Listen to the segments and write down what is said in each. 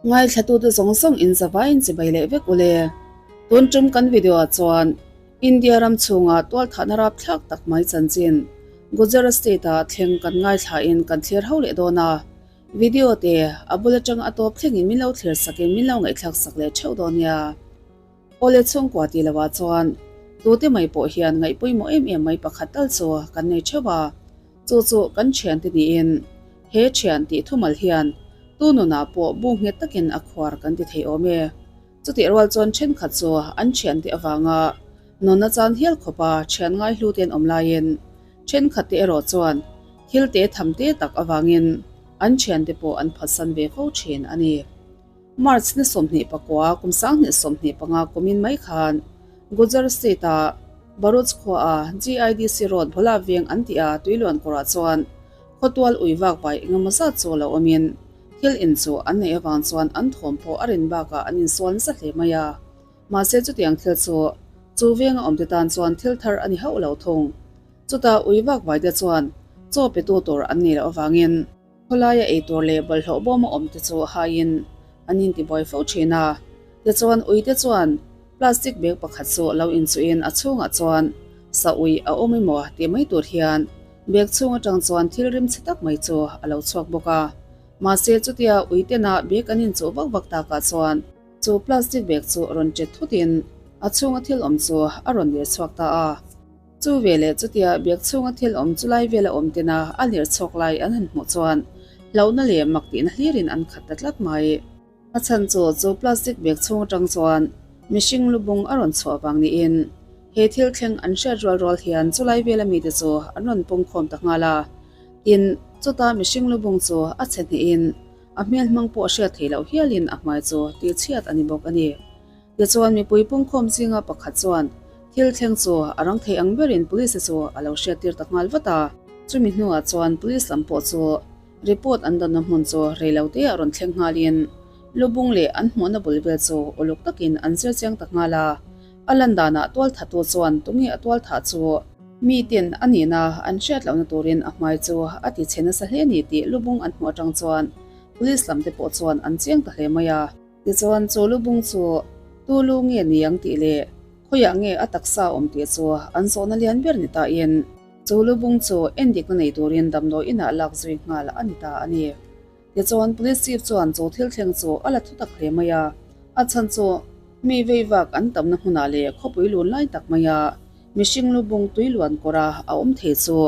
Ngaithlatute zawng zawng in zavaiin chibai leh vek ule. Tun tum kan video ah chuan India ram chhunga tualthahna rapthlak tak mai chanchin Gujarat state ah thleng kan ngaithla in kan thlir ho leh dawn a. Video te a bul atang a tawp thlengin min lo thlir sakin min lo ngaihthlak sak leh theuh dawn nia. Awle chhungkua tih loh ah chuan tute mai pawh hian ngaih pawimawh em em mai pakhat tal chu kan nei theuh a. Chu chu kan thiante niin he thian tih thumal hian tu nunah pawh bu nghet takin a khuar kan ti thei awm e. Chutih rual chuan thenkhat chu an thiante avanga nunna chan hial khawpa thian ngai hlu te an awm laiin thenkhatte erawh chuan thil te tham te tak avangin an thiante pawh an phatsan ve fo thin a ni. March ni 29 kum 2025 kumin mai khan Gujarat State-a Bharuch khuaa GIDC Road bula veng an tih a tuiluan kawrah chuan khawtual ui vak vai engemaw zat chu lo awmin thil in chu an neih avang chuan an thawm pawh a rin bakah an insual nasa hle mai a. Mahse chutiang thil chu chu venga awmte tan chuan thil thar a ni hauh lo thung. Chutah ui vak vaite chuan chaw petu tur an nih loh avangin, Khawlaia ei tur leh bawlhhlawh bawm a awm te chu haiin an intibuai fo thin a. Tichuan uite chuan plastic bag pakhat chu lo inchuhin a chhungah chuan sa ui a awm emaw tih mai tur hian bag chhung atang chuan thil rim chhe tak mai chu a lo chhuak bawk a. Mahse chutia uitena bag an inchuh vak vak takah chuan chu plastic bag chu rawn ṭet thutin a chhunga thil awm chu a rawn lir chhuak ta a. Chu veleh chutia biak chhunga thil awm chu lai vela awm tena a lir chhawk lai an han hmuh chuan hlauhna leh mak tihna hlirin an khat ta tlat mai. A chhan chu chu plastic bag chhung atang chuan mihring lubung a rawn chhuah vang niin he thil thleng an hriat rual rual hian chu lai vela mite chu an rawn pawngkhawm ta nghal a. Tin, chuta mihring lubung chu a chhe hnehin a hmel hmang pawh hriat theih loh hialin a hmai chu tihchhiat a ni bawk a ni. Tichuan mipui pungkhawm zinga pakhat chuan thil thleng chu a rang thei ang berin police chu a lo hriattir ta nghal vat a. Chumi hnuah chuan police lam pawh chu report an dawnna hmun chu reilote ah rawn thleng nghalin lubung leh an hmuhna bul vel chu uluk takin an zir chiang ta nghal a. A lan danah tualthatu chuan tunge a tualthah chu miten a nihna an hriat lohna turin a hmai chu a ti chhe nasa hle ni tih lubung an hmuh atang chuan police lam te pawh chuan an chiang ta hle mai a. Tichuan chu lubung chu tu lu nge ni ang tih leh khawiah nge a taksa awm tih chu an zawhna lian ber ni tain chu lubung chu endikna nei turin damdawi inah lak zui nghal a ni ta a ni. Tichuan Police Chief chuan chu thil thleng chu a la thu tak hle mai a, a chhan chu mi vei vak an tamna hmunah leh khawpui lun lai tak maia mihring lubung tui luan kawra a awm thei chu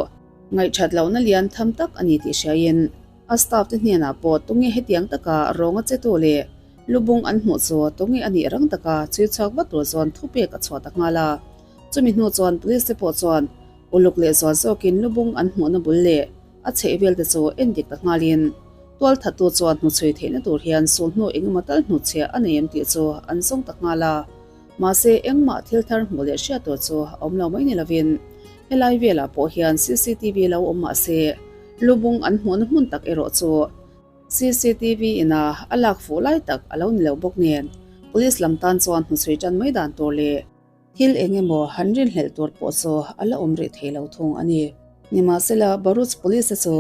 ngaihthat lohna lian tham tak a ni tih hriain A staff te hnenah pawh tunge hetiang taka rawnga chetu leh lubung an hmuh chu tunge a nih rang taka chhui chhuak vat tur chuan thupek a chhuah ta nghal a. Chumi hnu chuan police te pawh chuan uluk leh zual zawkin lubung an hmuhna bul leh a chheh vel te chu en dik ta nghalin tualthattu chuan hnuchhui theihna tur hian sulhnu engemaw tal hnutchhiah a nei em tih chu an zawng ta nghal a. Mahse engmah thil thar hmuh leh hriat tur chu a awm lo mai ni lovin helai velah pawh hian cctv lo awm mahse Lubung an hmuhna hmun tak erawh chu cctv ina a lak fuh lai tak a lo ni lo bawk nen police lam tan chuan hnuchhui tan mai dan tur leh thil eng emaw han rinhlelh tur pawh chu a la awm rih thei lo thung a ni. Nimahsela Bharuch police te chu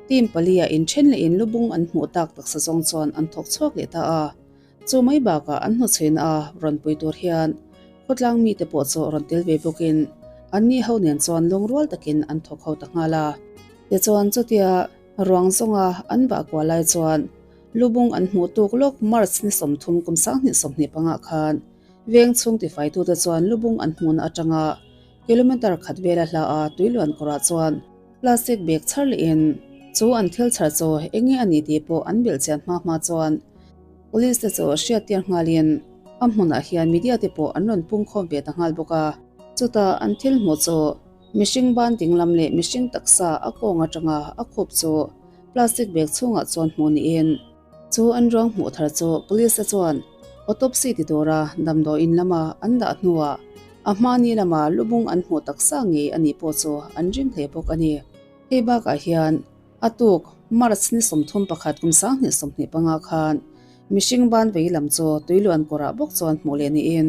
team palia inthen lehin lubung an hmuh tak taksa zawng chuan an thawk chhuak leh ta a, chu mai bakah an hnuchhuina a rawn pui tur hian khawtlang mite pawh chu rawn tel ve bawkin anni ho nen chuan lungrual takin an thawk ho ta nghal a. Tichuan chutia ruang zawnga an vah kuah lai chuan lubung an hmuh tuk lawk March ni 30 kum 2025 khan veng chhung tifaitute chuan lubung an hmuhna atanga kilometre khat vela hla a tuiluan kawrah chuan plastic bag chhar lehin chu an thil chhar chu eng nge a ni tih pawh an belh chian hma hma chuan Police te chu hriattir nghalin a hmunah hian media te pawh an rawn pungkhawm ve ta nghal bawk a. Chutah an thil hmuh chu mihring ban dinglam leh mihring taksa a kawng atanga a khup chu plastic bag chhungah chuan hmuh niin chu an ruang hmuh thar chu police te chuan autopsy ti tura damdawiin lama an dah hnuah a hmani lama lubung an hmuh taksa ngei a nih pawh chu an ring hle bawk a ni. Hei bakah hian A tuk, March ni 31 kum 2025 khan mihring ban vei lam chu tuiluan kawrah bawk chuan hmuh leh niin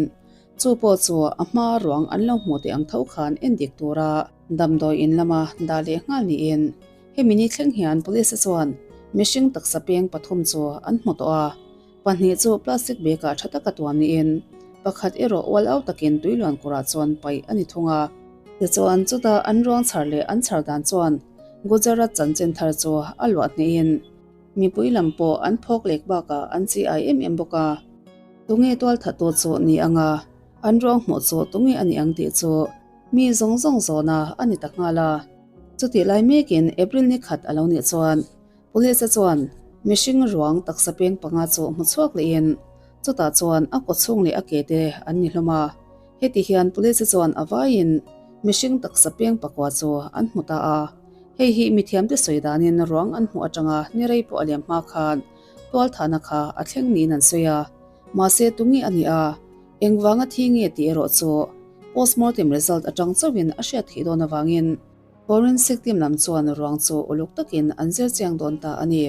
chu pawh chu a hma ruang an lo hmuh teh ang tho khan en dik tura damdawi in lama dah leh nghal niin hemi ni thleng hian police te chuan mihring taksa peng pathum chu an hmu tawh a. Pahnih chu plastic bag-ah tha taka tuam niin pakhat erawh ual au takin tui luan kawrah chuan paih a ni thung a. Tichuan chutah an ruang chhar leh an chhar dan chuan Gujarat chanchin thar chu a luah hnehin mipui lam pawh an phawk lek bakah an chi ai em em bawk a. Tunge tualthattu chu ni anga an ruang hmuh chu tunge a ni ang tih chu mi zawng zawng zawna a ni ta nghal a. Chutih lai mekin April ni khat a lo nih chuan Police chuan mihring ruang taksa peng panga chu hmu chhuak lehin chutah chuan a kaw chhung leh a ke te an ni hlawm a. Heti hian Police chuan a vaiin mihring taksa peng pakua chu an hmu ta a. Hei hi mithiamte sawi danin ruang an hmuh atanga ni rei pawh a liam hma khan tualthahna kha a thleng niin an sawi a. Mahse tunge a nih a, engvanga thi nge tih erawh chu postmortem result atang chauhin a hriat theih dawn avangin Forensic team lam chuan ruang chu uluk takin an zir chiang dawn ta a ni.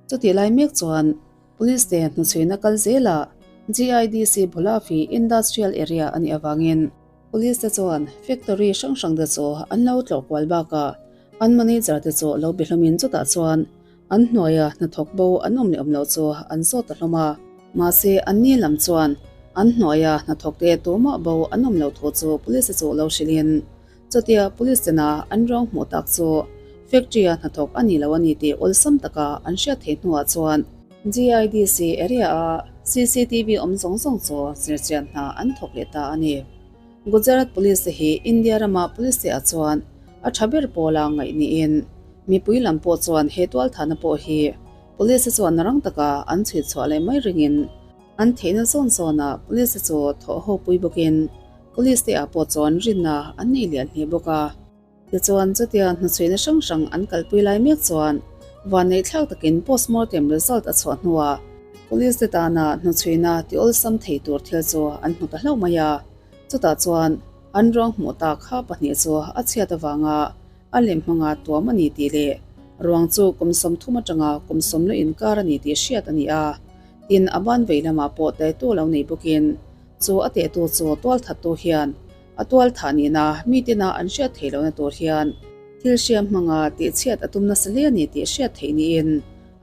Chutih lai mek chuan Police te hnuchhuina kal zelah GIDC Bholafi Industrial Area a nih avangin Police te chuan factory hrang hrang te chu an lo tlawh kual bakah an manager te chu lo be hlawmin chutah chuan an hnuaia hnathawk bo an awm leh awm loh chu an zawt ta hlawm a. Mahse anni lam chuan an hnuaia hnathawk te tumah bo an awm loh thu chu Police te chu lo hrilhin Chutia Police tena an ruang hmuh tak chu factory-a hnathawk a ni lo a ni tih awlsam taka an hriat theih hnuah chuan GIDC area-a cctv awm zawng zawng chu zirchian hna an thawk leh ta a ni. Gujarat Police te hi India rama Police te ah chuan a tha ber pawla ngaih niin mipui lam pawh chuan he tualthahna pawh hi Police te chuan rang taka an chhui chhuah leh mai ringin an theihna zawn zawnah Police te chu thawh ho pui bawkin Police te ah pawh chuan rinna an nei lian hle bawk a. Tichuan chutia hnuchhuihna hrang hrang an kalpui lai mek chuan vanneih thlak takin postmortem result a chhuah hnuah Police te tana hnuchhuihna ti awlsam thei tur thil chu an hmu ta hlauh mai a. Chutah chuan an ruang hmuh tak ha pahnih chu a chhiat avanga a lem hmanga tuam a ni tih leh ruang chu kum 30 atanga kum 40 inkar a ni tih hriat a ni a. Tin a ban vei lamah pawh taetu lo nei bawkin Chu a tehtu chu tualthattu hian a tualthah nihna mi tina an hriat theih lohna tur hian thil hriam hmanga tihchhiat a tum nasa hle a ni tih hriat theih niin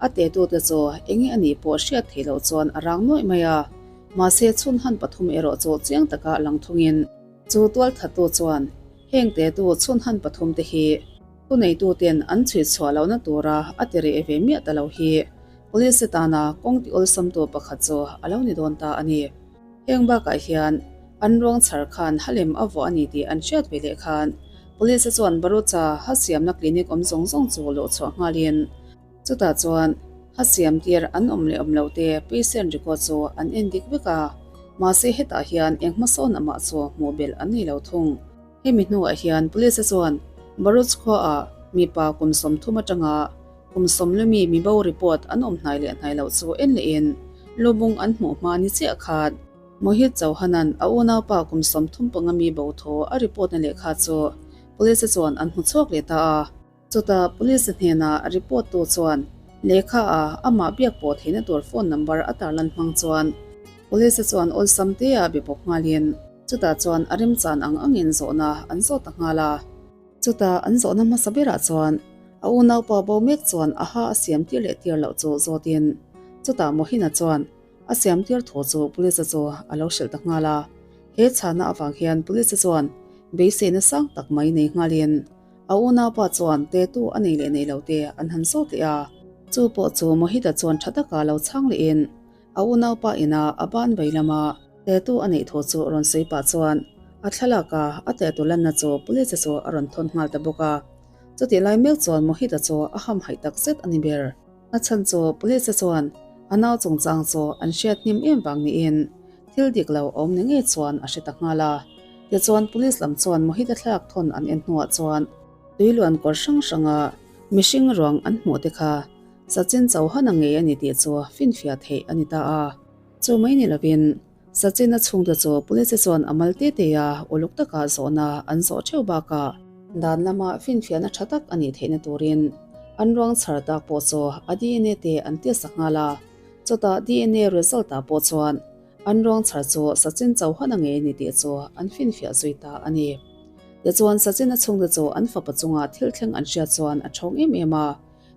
a tehtute chu enge a nih pawh hriat theih loh chuan a rang nuaih mai a. Mahse chhun han pathum erawh chu chiang taka lang thungin chu tualthattu chuan heng tehtu chhun han pathum te hi thuneituten an chhui chhuah lohna tura a ti reh ve miah ta lo hi Police tana kawng ti awlsamtu pakhat chu a lo ni dawn ta a ni. Heng bakah hian an ruang chhar khan halem a vuah a ni tih an hriat ve leh khan Police chuan Barucha ha siamna clinic awm zawng zawng chu luh chhuah nghalin chutah chuan ha siam tir an awm leh awm loh te patient record chu an en dik vek a, mahse hetah hian eng hmasawn amah chu hmuh belh an nei lo thung. Hemi hnuah hian Police chuan Baruch khuaah mipa kum 30 atanga kum 40 mi mibo report an awm hnai leh hnai loh chu en lehin lubung an hmuh hma ni chiah khan Mohit Chauhan-a'n a unaupa kum 35 mi bo thaw a report na lehkha chu Police chuan an hmu chhuak leh ta a. Chutah Police hnenah report tu chuan lehkha ah amah biak pawh theihna tur phone number a tarlan hmang chuan Police chuan awlsam te ah be bawk nghalin chutah chuan a remchan ang angin zawhna an zawt ta nghal a. Chutah an zawhna hmasa berah chuan a unaupa bo mek chuan a ha a siam tir leh tir loh chu zawtin chutah Mohina chuan a siam tir thu chu Police chu a lo hrilh ta nghal a. He chhana avang hian Police chuan beiseina sang tak mai nei nghalin A unaupa chuan tetu a nei leh nei lo te an han zawt leh a. Chu pawh chu Mohita chuan tha taka lo chhang lehin a unaupa ina a ban vei lama tetu a neih thu chu rawn sawi pah chuan a thlalak a a tetu lanna chu police chu a rawn thawn nghal ta bawk a. Chutih lai mek chuan Mohita chu a hamhaih tak zet a ni ber. A chhan chu police chuan a nau chungchang chu an hriat hnim em vang niin thil dik lo awm ni ngei chuan a hre ta nghal a. Tichuan police lam chuan Mohita thlalak thawn an en hnuah chuan tuiluan kawr hrang hranga mihring ruang an hmuh te kha Sachin Chauhan-a ngei a ni tih chu finfiah theih a ni ta a. Chu mai ni lovin Sachin-a chhungte chu police chuan a mal te te a uluk taka zawhna an zawh theuh bakah dan lama finfiahna tha tak a nih theihna turin an ruang chhar tak pawh chu a DNA te an test nghal a. Chutah DNA result-ah pawh chuan An ruang chhar chu Sachin Chauhan a ngei a ni tih chu an finfiah zui ta a ni. Tichuan Sachin a chhungte chu an fapa chunga thil thleng an hriat chuan a thawng em em a,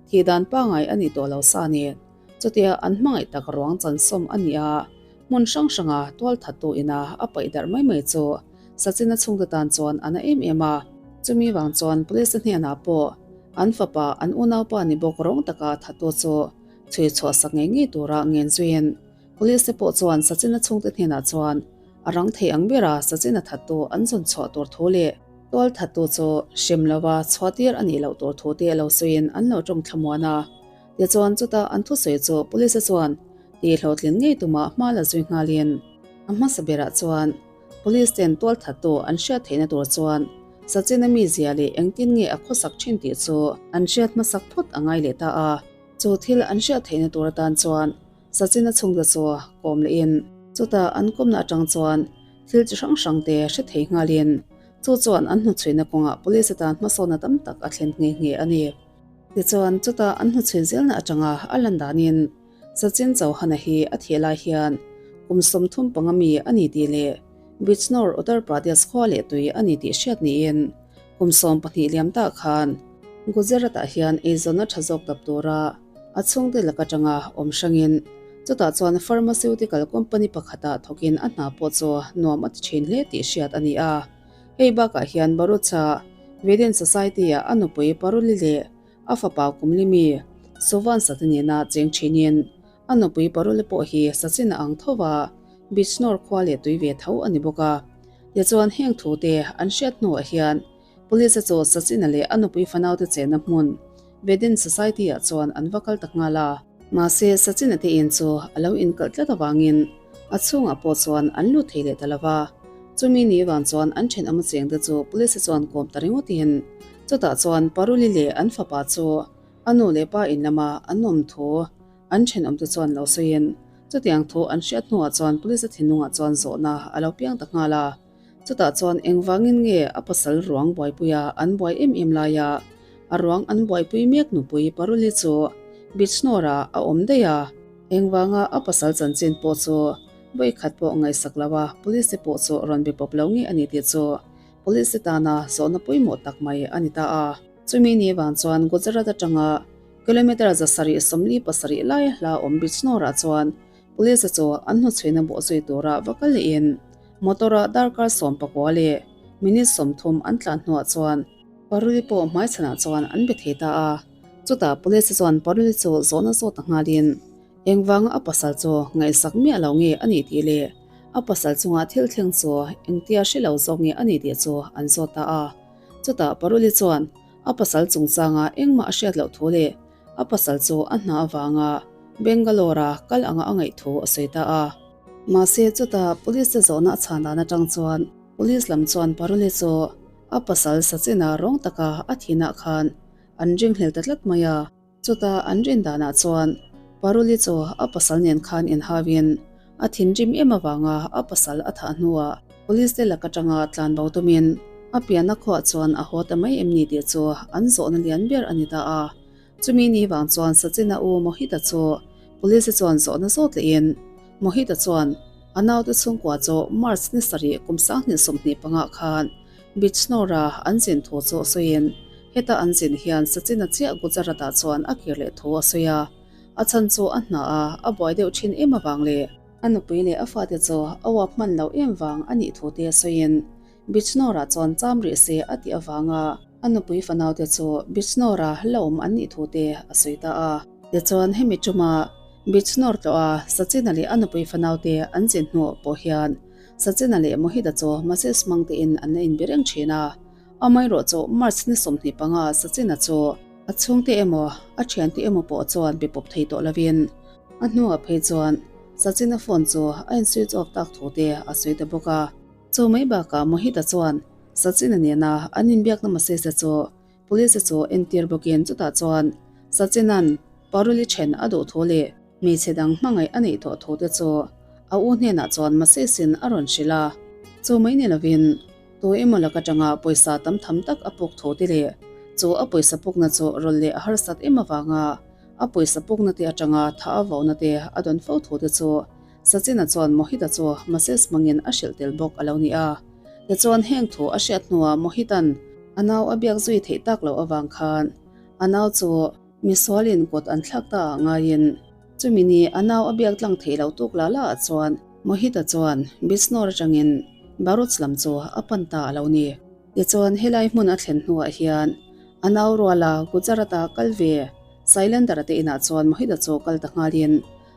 thih dan pangai a nih tawh lo sa a ni. Chutia an hmangaih tak ruang chansawm a ni a, hmun hrang hranga tualthattu ina a paih darh mai mai chu Sachin-a chhungte tan chuan a na em em a. Chumi vang chuan police-te hnenah pawh an fapa an unaupa ni bawk rawng taka thattu chu chhui chhuah sak ngei ngei tura ngen zuiin police-te pawh chuan Sachin-a chhungte hnenah chuan a rang thei ang bera Sachin-a thattu an zawn chhuah tur thu leh tual thattu chu hrem lova chhuahtir a nih loh tur thu te lo sawiin an lo tawng thlamuan a. Tichuan chutah an thusawi chu police-te chuan tih hlawhtlin ngei tumah hma la zui nghalin a hmasa berah chuan Police ten tual thattu an hriat theihna tur chuan Sachin-a mizia leh engtin nge a khawsak thin tih chu an hriat hmasak phawt a ngai leh ta a. Chu thil an hriat theihna tur atan chuan Sachin-a chhungte chu kawm lehin chutah an kawmna atang chuan thil chi hrang hrang te hre thei nghalin chu chuan an hnuchhuihna kawngah police atan hmasawnna tam tak a thlen nghe nghe a ni. Tichuan chutah an hnuchhui zelna atanga a lan danin Sachin Chauhan-a hi a thih lai hian kum 35 mi a ni tih leh Bijnor, Uttar Pradesh khua leh tui a ni tih hriat niin kum 12 liam tah khan Gujarat-ah hian eizawnna tha zawk dap tura a chhungte lak atanga awm hrangin chutah chuan pharmaceutical company pakhatah thawkin a hna pawh chu nuam a ti thin hle tih hriat a ni a. Hei bakah hian Bharucha Vedant Society-ah a nupui Paruli leh A fapa Kumlimi, Sovan Sati nena cheng thinin a nupui Parule pawh hi Sachin a ang tho va, Bijnor khua leh tui ve tho a ni bawk a. Tichuan heng thu te an hriat hnuah hian Police-a chu Sachin-a leh a nupui fanaute chenna hmun Vedin Society-ah chuan an va kal ta nghal a. Mahse Sachin-a te in chu a lo inkalh tlat avangin a chhungah pawh chuan an lut thei leh ta lo va. Chumi ni vang chuan an thenawm chengte chu Police-a chuan kawm ta ringawtin Chutah chuan Paruli leh an fapa chu a nu leh pa in lama an awm thu an thenawmte chuan lo sawiin chutiang thu an hriat hnuah chuan police a thinlungah chuan zawhna a lo piang ta nghal a. Chutah chuan engvangin nge a pasal ruang buaipuia an buai em em laia a ruang an buaipui mek nupui Paruli chu Bijnor-ah a awm daih a, engvanga a pasal chanchin pawh chu vawikhat pawh ngaihsak lo a police te pawh chu rawn be pawp lo nge a ni tih chu Police te tana zawhna pawimawh tak mai a ni ta a. Chumi ni vang chuan Gujarat atanga kilometre 747 lai hla awm Bijnor-ah chuan Police chu an hnuchhuina bawhzui tura va kal lehin motor-a darkar 19 leh minute 30 an tlan hnuah chuan Paruli pawh hmaichhanah chuan an be thei ta a. Chutah Police chuan Paruli chu zawhna zawt ta nghalin Engvanga a pasal chu ngaihsak miah lo nge a nih tih leh a pasal chunga thil thleng chu engtia hre lo zawk nge a nih tih chu an zawt ta a. Chutah Paruli chuan a pasal chungchanga engmah a hriat loh thu leh a pasal chu a hna avanga Bangalore-a kal anga a ngaih thu a sawi ta a. Mahse chutah police te zawhna a chhan dan atang chuan police lam chuan Paruli chu a pasal Sachin-a rawng taka a thinah khan an ringhlel ta tlat mai a. Chutah an rin danah chuan Paruli chu a pasal nen khan inhauin a thinrim em avanga a pasal a thah hnuah police te lak atanga tlan bo tumin a pianna khuah chuan a haw ta mai em ni tih chu an zawhna lian ber a ni ta a. Chumi ni vang chuan Sachin-a u Mohit-a chu police te chuan zawhna zawt lehin Mohit-a chuan a naute chhungkua chu March ni sarih kum 2025 khan Bijnor-a an zin thu chu sawiin Heta an zin hian Sachin-a chiah Gujarat-ah chuan a kir leh thu a sawi a, a chhan chu a hna a, a buai deuh thin em avang leh a nupui leh a fate chu a uap hman loh em vang a nih thu te sawiin Bijnor-ah chuan cham rih se a tih avanga a nupui fanaute chu Bijnor-a la awm an nih thu te a sawi ta a. Tichuan hemi tuma Bijnor tlawha Sachin-a leh a nupui fanaute an zin hnuah pawh hian Sachin-a leh Mohit-a chu Moses hmangtein an la inbe reng thin a. Amaherawh chu March ni 25 Sachin-a chu a chhungte emaw a thiante emaw pawh chuan be pawp thei tawh lovin a hnuah phei chuan Sachin-a phone chu a in switch off tak thu te a sawi ta bawk a. Chu mai bakah Mohit-a chuan Sachin-a nena an inbiakna message chu police chu entir bawkin chutah chuan Sachin-a'n Paruli then a duh thu leh hmeichhe dang hmangaih a neih tawh thu te chu a u hnenah chuan message-in a rawn hrilh a. Chu mai ni lovin Tu emaw lak atanga pawisa tam tham tak a puk thu te leh chu a pawisa pukna chu rawl leh a harsat em avanga a pawisa pukna te atanga tha a vona te a dawn fo thu te chu Sachin-a chuan Mohit-a chu message hmangin a hrilh tel bawk a lo ni a. Tichuan heng thu a hriat hnuah Mohit-a'n a nau a biak zui theih tak loh avang khan a nau chu misualin kut an thlak ta ah ngaiin. Chumi ni a nau a biak tlang theih loh tuk la la ah chuan Mohit-a chuan Bijnor atangin Bharuch lam chu a pan ta a lo ni. Tichuan helai hmun a thlen hnuah hian a nau ruala Gujarat-a kal ve Sailendra te inah chuan Mohit-a chu kal ta nghalin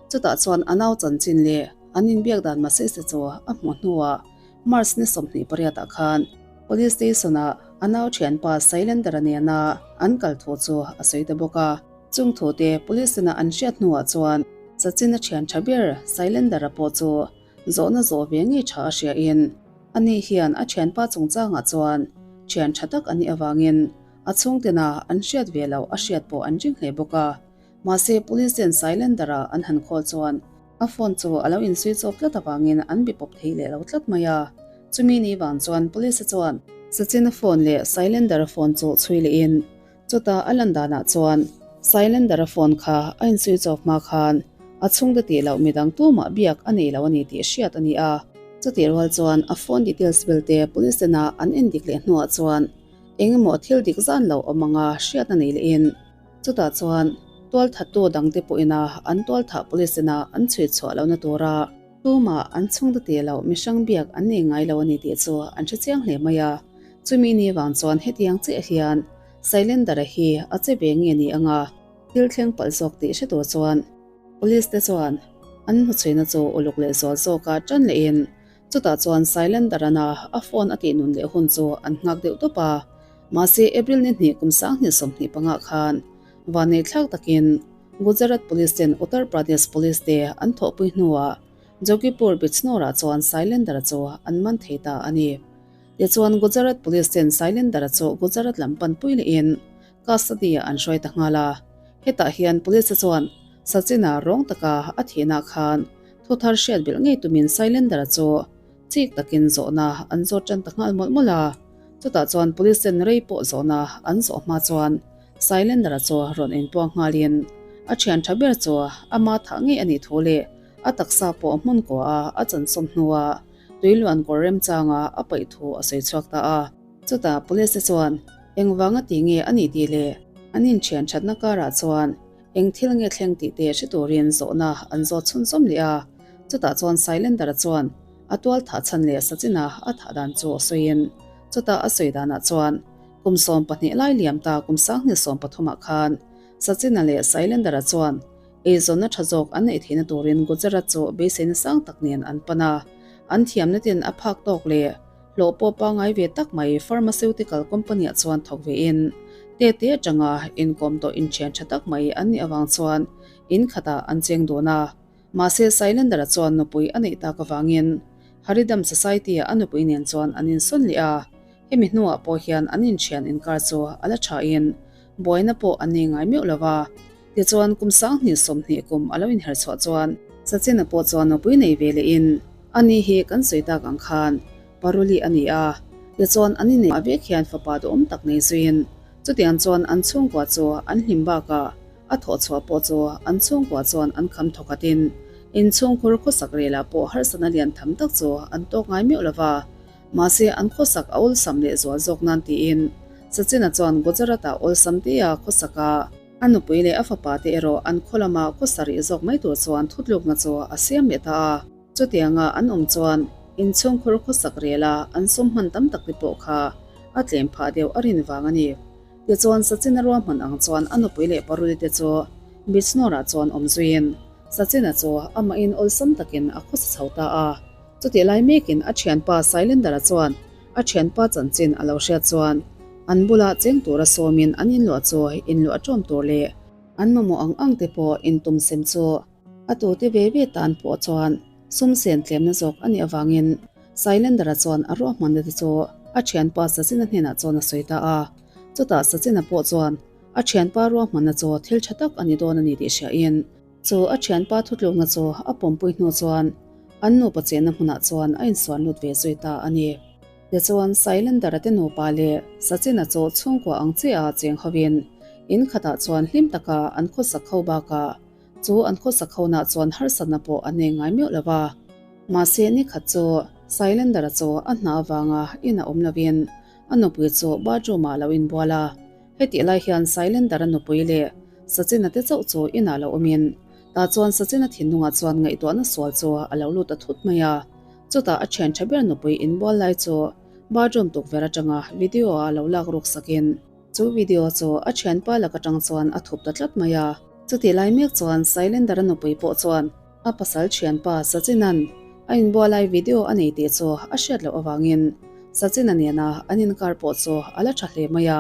chutah chuan a nau chanchin leh an inbiak dan message te chu a hmuh hnuah March ni 28 ah khan Police Station ah a nau thianpa Sailendra nena an kal thu chu a sawi ta bawk a. Chung thu te Police ina an hriat hnuah chuan Sachin a thian tha ber Sailendra pawh chu zawhna zawh ve ngei tha a hria in ani hian a thianpa chungchangah chuan thian tha tak a nih avangin a chhungtena an hriat ve loh a hriat pawh an ring hle bawk a. Mahse Police ten Sailendra an han call chuan A phone chu a lo insui chawp tlat avangin an bi pawp thei leh lo tlat mai a. Chumi ni vang chuan Police chuan Sachin-a phone leh Sailender-a phone chu chhui lehin chutah a lan danah chuan Sailender-a phone kha a insui chawp hma khan a chhungte tih loh midang tumah biak a nei lo a ni tih hriat a ni a. Chutih rual chuan a phone details velte Police ina an endik leh hnuah chuan engemaw thil dik zan lo awm anga hriat a nei lehin Chutah chuan tualthattu dangte pawhina an tualthah police ina an chhui chhuah lohna tura tumah an chhungte tih loh mihrang biak an nei ngai lo a ni tih chu an hre chiang hle mai a. Chumi ni vang chuan hetiang chiah hian Sailendra hi a che ve nge ni anga thil thleng palh zawk tih hre tur chuan police te chuan an hnuchhuina chu uluk leh zual zawka tan lehin Chutah chuan Sailendarana a phone a tih nun leh hun chu an nghak deuh tawp a. Mahse April ni hnih kum 2025 khan vanneih thlak takin Gujarat Police ten Uttar Pradesh Police te an thawhpui hnuah Jogipur Bijnor-ah chuan Sailendara chu an man thei ta a ni. Tichuan Gujarat Police ten Sailendara chu Gujarat lam panpui lehin custody-ah an hruai ta nghal a. Hetah hian Police te chuan Sachin-a rawng taka a thihna khan Thu thar hriat belh ngei tumin Sailendra chu chik takin zawhna an zawt tan ta nghal mawlh mawlh a. Chutah chuan Police ten rei pawh zawhna an zawh hma chuan Sailendra chu rawn inpuang nghalin a thian tha ber chu ama thah ngei a nih thu leh a taksa pawh hmun kua a a chansawm hnua tuiluan kawr remchanga a paih thu a sawi chhuak ta a. Chutah Police te chuan engvanga ti nge a nih tih leh an inthian thatna karah chuan Eng thil nge thleng tih te hre turin zawhna an zawt chhunzawm leh a, chutah chuan Sailendra chuan a tual thah chhan leh Sachin-a a thah dan chu a sawiin, chutah a sawi danah chuan kum 12 lai liam ta kum 2013 ah khan Sachin-a leh Sailendra chuan eizawnna tha zawk an neih theihna turin Gujarat chu beiseina sang tak nen an pan a, an thiamna ten a phak tawk leh Hlawh pawh pangngai ve tak mai pharmaceutical company ah chuan thawk ve in tete atanga inkawm tawh inthian tha tak mai an nih avang chuan in khatah an cheng dun a. Mahse Sailendra chuan nupui a neih tak avangin Haridam Society ah a nupui nen chuan an insawn leh a. Hemi hnuah pawh hian an inthian inkar chu a la tha in buaina pawh an nei ngai meuh lo va. Tichuan kum 2020 kum a lo inher chhuah chuan Sachin-a pawh chuan nupui nei ve leh in ani hi kan sawi tak ang khan Paruli a ni a, tichuan an inneih vek hian fapa duhawm tak nei zuiin chutiang chuan an chhungkua chu an hlim bakah a thawh chhuah pawh chu an chhungkua chuan an kham thawkhat in inchhungkhur khawsak relah pawh harsatna lian tham tak chu an tawk ngai meuh lo va. Mahse, an khawsak a awlsam leh zual zawk nan tiin Sachin-a chuan Gujarat-ah awlsam tia khawsaka a nupui leh a fapa te erawh an khaw lama khawsa rih zawk mai tur chuan thutlukna chu a siam leh ta a. Chutianga an awm chuan inchhungkhur khawsak rela an sum hman tam tak te pawh kha a tlem phah deuh a rin vang a ni. Tichuan Sachin-a ruahman ang chuan a nupui leh paruli te chu Bijnor-ah chuan awm zuiin Sachin-a chu amahin awlsam takin a khawsa chho ta a. Chutih lai mekin a thianpa Sailendra chuan a thianpa chanchin a lo hriat chuan an bula cheng tura sawmin an inluah chu inluah ṭawm tur leh an mamawh ang ang te pawh intum sem chu a tute ve ve tan pawh chuan sum sen tlemna zawk a nih avangin Sailendra chuan a ruahmanna te chu a thianpa Sachin-a hnenah chuan a sawi ta a. Chutah Sachin-a pawh chuan a thianpa ruahmanna chu thil tha tak a ni dawn a ni tih hriain Chu a thianpa thutlukna chu a pawmpui hnu chuan an nupa chenna hmunah chuan a insuan lut ve zui ta a ni. Tichuan, Sailendra te nupa leh Sachin-a chu chhungkua ang chiah a cheng hovin in khatah chuan hlim taka an khawsak ho bakah chu an khawsak honah chuan harsatna pawh an nei ngai meuh lo va. Mahse, ni khat chu Sailendra chu a hna avanga in a awm lovin a nupui chu bathroom-ah a lo inbual a. Hetih lai hian Sailendra nupui leh Sachin-a te chauh chu inah lo awmin. Tah chuan Sachin-a thinlungah chuan ngaihtuahna sual chu a lo lut ta thut mai a. Chutah a thian tha ber nupui inbual lai chu bathroom tukverh atanga video a lo lak ruk sakin chu video chu a thianpa lak atang chuan a thup ta tlat mai a. Chutih lai mek chuan Sailendra nupui pawh chuan a pasal thianpa Sachin-a'n a inbual lai video a nei tih chu a hriat loh avangin Sachin-a nena an inkar pawh chu a la tha hle mai a.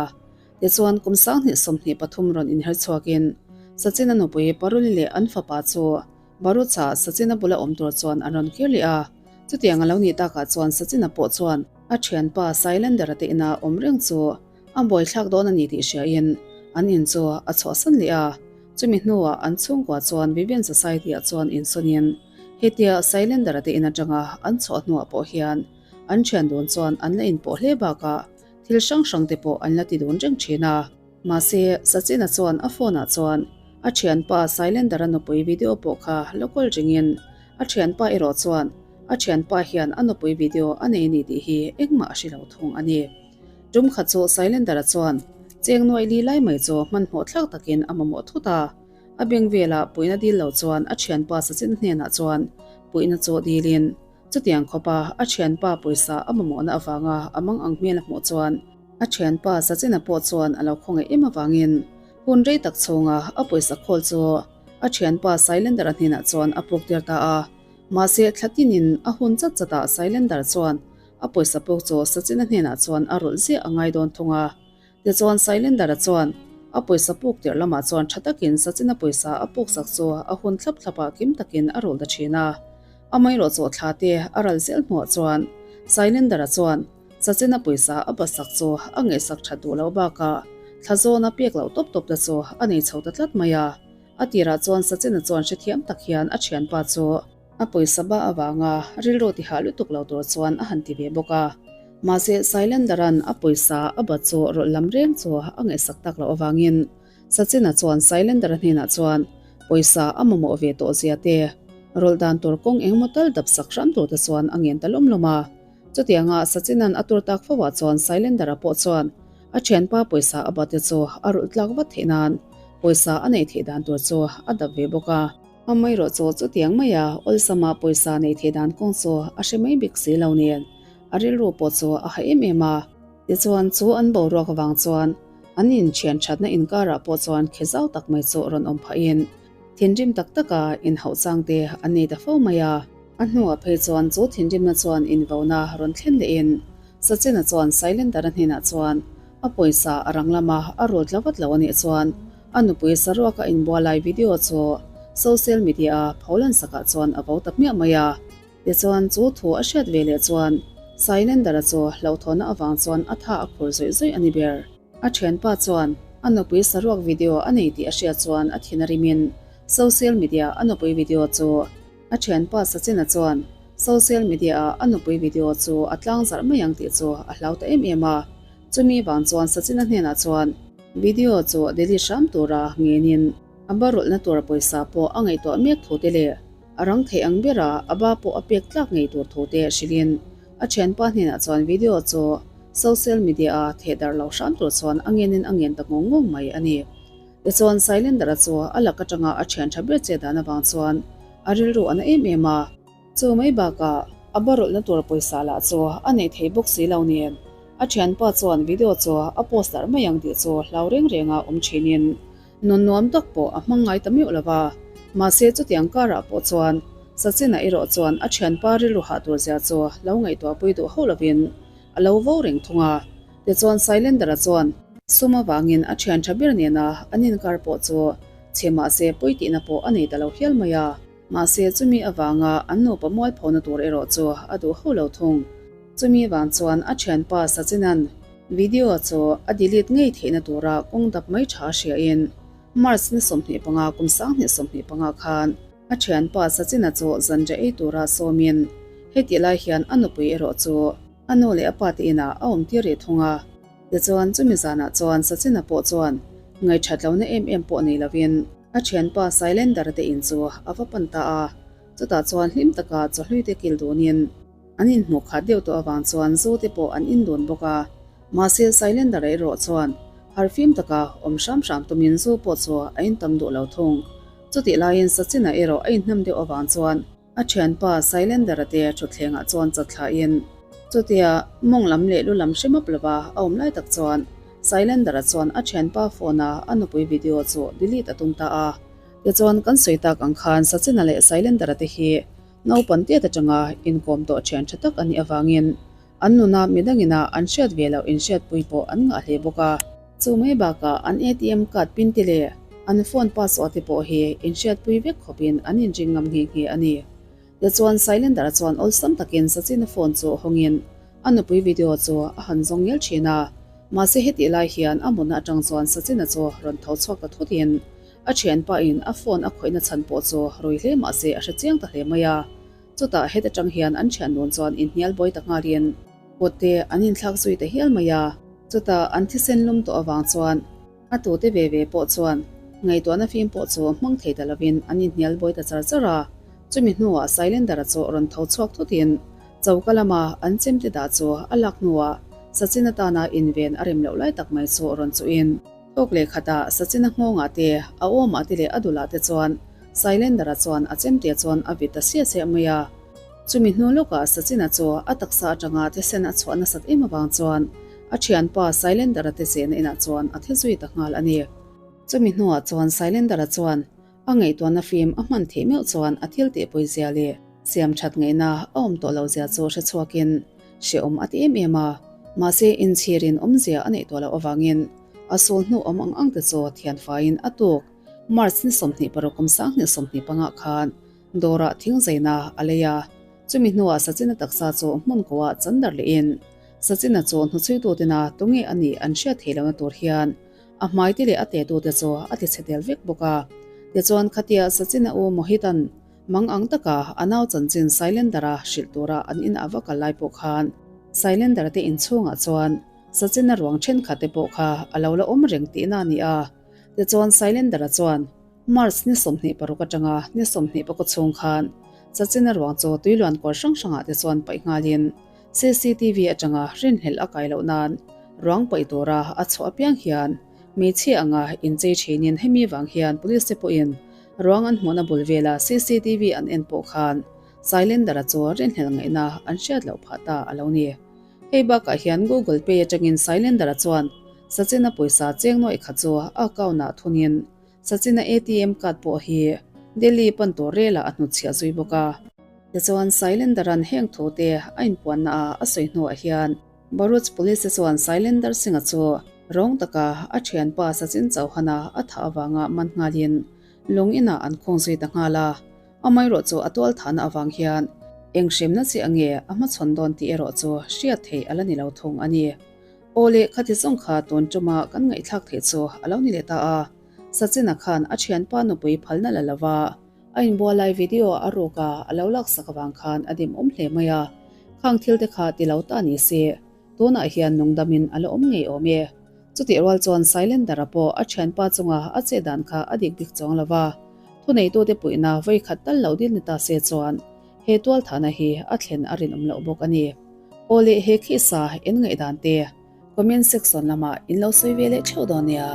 Tichuan kum 2023 rawn inher chhuakin Sachin-a nupui Paruli leh an fapa chu Barucha Sachin-a bula awm tur chuan an rawn kir leh a. Chutiang a lo nih takah chuan Sachin-a pawh chuan a thianpa Sailender-a te ina awm reng chu a buaithlak dawn a ni tih hriain an in chu a chhuahsan leh a. Chumi hnuah an chhungkua chuan Vivian Society-ah chuan insawnin hetia Sailender-a te in atanga an chhuah hnuah pawh hian an thian dun chuan an la inpawh hle bakah thil hrang hrang te pawh an la ti dun reng thin a. Mahse, Sachin-a chuan a phone-ah chuan a thianpa Sailender-a nupui video pawh kha la kawl ringin a thianpa erawh chuan a thianpa hian a nupui video a nei a ni tih hi engmah a hre lo thung a ni. Tum khat chu Sailender-a chuan cheng nuaih li lai mai chu hmanhmawh thlak takin a mamawh thut a. A beng velah puihna dil lo chuan a thianpa Sachin hnenah chuan puihna chu dilin chutiang khawpa a thianpa pawisa a mamawhna avanga a mang ang hmel a hmuh chuan a thianpa Sachin-a pawh chuan a lo khawngaih em avangin hun rei tak chhunga a pawisa khawl chu a thianpa Sailender-a hnenah chuan a puk tir ta a. Mahse thla tinin a hun chat chatah Sailender chuan a pawisa puk chu Sachin-a hnenah chuan a rawlh ziah a ngai dawn thung a. Tichuan Sailender-a chuan a pawisa puk tirh lamah chuan tha takin Sachin-a pawisa a puk sak chu a hun thlap thlapah kim takin a rawlh ta thin a. Amaherawhchu thla te a ral zel hnuah chuan Sailender-a chuan Sachin-a pawisa a bat sak chu a ngaihsak that duh loh bakah thla zawna pek loh tawp tawp te chu a nei chho ta tlat mai a. A tirah chuan Sachin-a chuan hrethiam tak hian a thianpa chu a pawisa ba avanga rilru tihah lutuk lo tur chuan a han ti ve bawk a. Mahse Sailendera'n a pawisa a bat chu rawlh lam reng chu a ngaihsak tak loh avangin Sachin-a chuan Sailendera hnenah chuan pawisa a mamawh ve tawh zia te, rawlh dan tur kawng engemaw tal dap sak hram tur te chuan a ngen ta lawm lawm a. Chutianga Sachin-a'n a tur tak fo ah chuan Sailendera pawh chuan a thianpa pawisa a bat te chu a rulh tlak vat theih nan pawisa a neih theih dan tur chu a dap ve bawk a. Amaherawhchu chutiang maia awlsama pawisa neih theih dan kawng chu a hre mai bik si lo nen a rilru pawh chu a ha em em a. Tichuan chu an boruak avang chuan an inthian thatna inkarah pawh chuan khe zau tak mai chu rawn awm phahin thinrim tak taka inhauh chang te an nei ta fo mai a. A hnuah phei chuan chu thinrimna chuan invauna rawn thlen lehin Sachin-a chuan Sailendar-a hnenah chuan a pawisa a rang lama a rul tla vat lo a nih chuan a nupui saruaka inbual lai video chu social media-a pholan sakah chuan a vo ta hmiah mai a. Tichuan chu thu a hriat ve leh chuan Sailendar-a chu hlauhthawhna avang chuan a tha a khur zawih zawih a ni ber. A thianpa chuan a nupui saruak video a nei tih a hriat chuan a thin a rimin social media a nupui video chu A thianpa Sachin-a chuan social media-ah a nupui video chu a tlang zarh mai ang tih chu a hlau ta em em a. Chumi vang chuan Sachin-a hnenah chuan video chu delete hram tura ngenin a ba rawlhna tura pawisa pawh a ngaihtuah mek thu te leh a rang theih ang bera a ba pawh a pek tlak ngei tur thu te hrilhin a thianpa hnenah chuan video chu social media-a thehdarh lo hram tur chuan a ngenin a ngen ta ngawng ngawng mai a ni. Tichuan Sailendra chu a lak atanga a thian tha ber che dan avang chuan a rilru a na em em a. Chu mai bakah a barawlhna tur pawisa lah chu a nei thei bawk si lo nen a thianpa chuan video chu a post darh mai ang tih chu hlau reng renga awm thinin nun nuam tak pawh a hmang ngai ta meuh lo va. Mahse chutiang karah pawh chuan Sachin-a erawh chuan a thianpa rilru hah tur zia chu lo ngaihtuahpui duh hauh lovin a lo vo reng thung a. Tichuan Sailendra chuan sum avangin a thian tha ber nena an inkar pawh chu chhe mahse pawi tihna pawh a nei ta lo hial mai a. Mahse chumi avanga an nupa mualphona tur erawh chu a duh hauh lo thung. Chumi vang chuan a thianpa Sachinan video chu a delete ngei theihna tura kawng dap mai tha hriain March ni 25 kum 2025 khan a thianpa Sachina chu zanriah ei tura sawmin hetih lai hian a nupui erawh chu A nu leh a pa te inah a awm tir rih thung a. Tichuan, chumi zanah chuan Sachin-a pawh chuan ngaihṭhat lohna em em pawh nei lovin a ṭhianpa Sailendra te in chu a va pan ta a. Chutah chuan hlim taka chawhlui te kil dunin an inhmuh khat deuh tawh avang chuan zu te pawh an in dun bawk a. Mahse, Sailendra erawh chuan harfim taka awm hram hram tumin zu pawh chu a in tam duh lo thung. Chutih laiin Sachin-a erawh a inhnem deuh avang chuan a thianpa Sailendra te thutthlengah chuan chat thlain chutia mawng lam leh lu lam hre map lova a awm lai tak chuan Sailendra chuan a thianpa phone-a a nupui video chu delete a tum ta a. Tichuan kan sawi tak ang khan Sachin-a leh Sailendra te hi naupan tiat atanga inkawm tawh thian tha tak a nih avangin An nuna midangina an hriat ve loh inhriatpui pawh an ngah hle bawk a. Chu mai bakah an ATM card pin te leh an phone password te pawh hi inhriatpui vek khawpin an inring ngam nghe nghe a ni. Tichuan Sailendra chuan awlsam takin Sachin-a phone chu hawngin a nupui video chu a han zawng ngial thin a. Mahse hetih lai hian a mutna atang chuan Sachin-a chu rawn tho chhuak ta thutin a thianpa in a phone a khawihna chhan pawh chu rui hle mahse a hre chiang ta hle mai a. Chutah het atang hian an thian dawn chuan inhnial buai ta nghalin kut te an inthlak zui ta hial mai a. Chutah an thisen lum tawh avang chuan a tute ve ve pawh chuan ngaihtuahna fim pawh chu hmang thei ta lovin an inhnial buai ta char char a. Chumi hnuah Sailendra chu rawn tho chhuak thutin choka lama an chemte dah chu a lak hnuah Sachin atana inven a rem loh lai tak mai chu rawn chuhin Thawk leh khatah Sachina nghawngah te, a awmah te leh a dulah te chuan Sailendra chuan a chemte chuan a vit ta siah siah mai a. Chumi hnu lawkah Sachina chu a taksa atanga thisen a chhuah nasat em avang chuan a thianpa Sailendra te chehna inah chuan a thi zui ta nghal a ni. Chumi hnuah chuan Sailendra chuan A ngaihtuahna fim a hman theih meuh chuan a thil tih pawizia leh siam that ngaihna a awm tawh lo zia chu hre chhuakin hrehawm a ti em em a. Mahse inchhirin awmzia a neih tawh loh avangin a sul hnu awm ang ang te chu thian faiin a tuk. March ni 26 kum 2025 khan dawrah thing zaina a lei a. Chumi hnuah Sachin-a taksa chu hmun koah chan darh lehin Sachin-a chu hnuchhuitutena tunge a nih an hriat theih lohna tur hian A hmaite leh a tetute chu a ti chhe tel vek bawk a. Tichuan khatia Sachin-a u Mohit-a'n mang ang taka a nau chanchin Sailendra hrilh tura an in a va kal lai pawh khan Sailendra te inchhungah chuan Sachin-a ruang thenkhat te pawh kha a lo la awm reng tihna a ni a. Tichuan Sailendra chuan March ni 26 atanga ni 24 chhung khan Sachin-a ruang chu tuiluan kawr hrang hrangah te chuan paih nghalin CCTV atanga rinhlelh a kai loh nan ruang paih tura a chhuah apiang hian hmeichhia anga inchei thinin hemi vang hian police te pawhin ruang an hmuhna bul vela CCTV an en pawh khan Sailendra chu rinhlelh ngaihna an hriat loh phah ta a lo ni. Hei bakah hian Google Pay atangin Sailendra chuan Sachin-a pawisa cheng nuaih khat chu a account-ah thunin Sachin-a ATM card pawh hi Delhi pan tur relah a hnutchhiah zui bawk a. Tichuan, Sailendar-a'n heng thute a inpuanna ah a sawi hnuah hian Bharuch Police te chuan Sailendar Singh-a chu rawng taka a thianpa Sachin Chauhan-a a thah avanga man nghalin lung inah an khung zui ta nghal a. Amaherawh chu a tual thahna avang hian eng hremna chiah nge a hmachhawn dawn tih erawh chu hriat theih a la ni lo thung a ni. Aw le, khati zawng kha tun tuma kan ngaihthlak theih chu a lo ni leh ta a. Sachin-a khan a thianpa nupui phalna la lova a inbual lai video a ruk a, a lo laksak avang khan a dim awm hle mai a. Khang thil te kha ti lo ta ni se, tunah hian nungdamin a la awm ngei awm e. Chutih rual chuan Sailendra pawh a thianpa chunga a chet dan kha a dik bik chuang lova, thuneitute puihna vawi khat tal lo dil ni ta se chuan he tualthahna hi a thlen a rinawm loh bawk a ni. Aw leh he khisa en ngaihdan te comment section lamah in lo sawi ve leh theuh dawn nia.